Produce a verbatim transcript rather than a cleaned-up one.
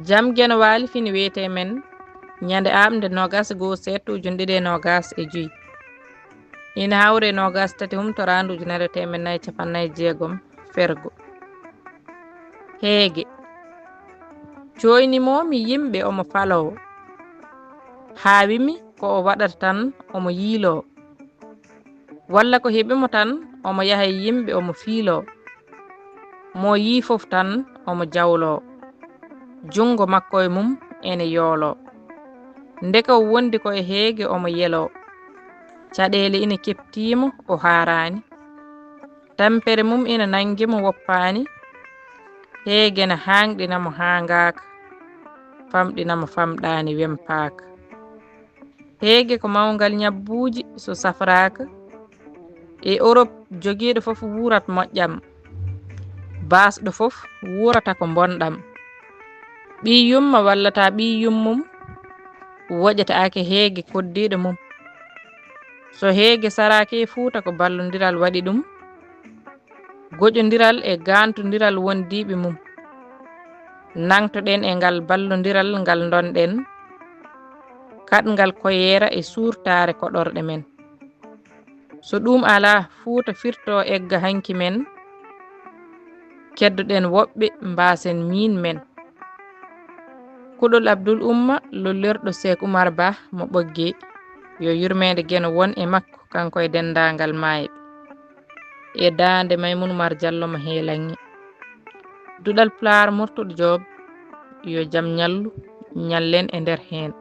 Jam Geno Waali fini wiyetee men ñande aaɓnde noogaas e goo seeɗto ujunere ɗiɗi e noogaas e joy. Ina hawri e noogaas tati humtoraandu ujunere teemeɗɗe nayi cappanɗe nayi e jeegom fergo. Heege. Cooyni mo mi yimɓe omo faloowo. Haa wimi ko o waɗata tan omo yiiloo. Walla ko heɓi mo tan omo yaha e yimɓe omo fiiloo. Mo yii fof tan omo jawloo. Junngo makko e mum ene yooloo. Ndeke o wondi ko e heege omo yeloo. Caɗeele ina keptiimo o haaraani. Tampere mum ina nanngi mo woppaani. Heege na haangɗina mo haangaaka. Famɗina mo famɗaani wempaaka. Heege ko mawngal ñabbuuji so safraaka. E Orop jogiiɗo fof wuurat moƴƴam. Baasɗo fof wuurata ko mbonɗam. Ɓii yumma wallata ɓii yummum. Woƴataake heege koddiiɗo mum. So heege saraaki e Fuuta ko ballondiral waɗi ɗum. Goƴondiral e gaantondiral wondiiɓe mum. Nangtoɗen e ngal ballondiral ngal ndonɗen. Kaɗngal koyeera e suurtaare koɗorɗe men. So ɗum alaa, Fuuta firto egga hanki men. Keddoɗen woɓɓe mbaasen miin men. Kuɗol Abdul Umma lollirɗo Seek Umar Ba mo Ɓoggee, yo yurmeende Geno won e makko, kanko e denndaangal maayɓe. E daande Maymun Umar Jallo mo Heelanŋe. Duɗal Pulaar Murtuɗo Joob, yo jam ñallu, ñallen e nder heen.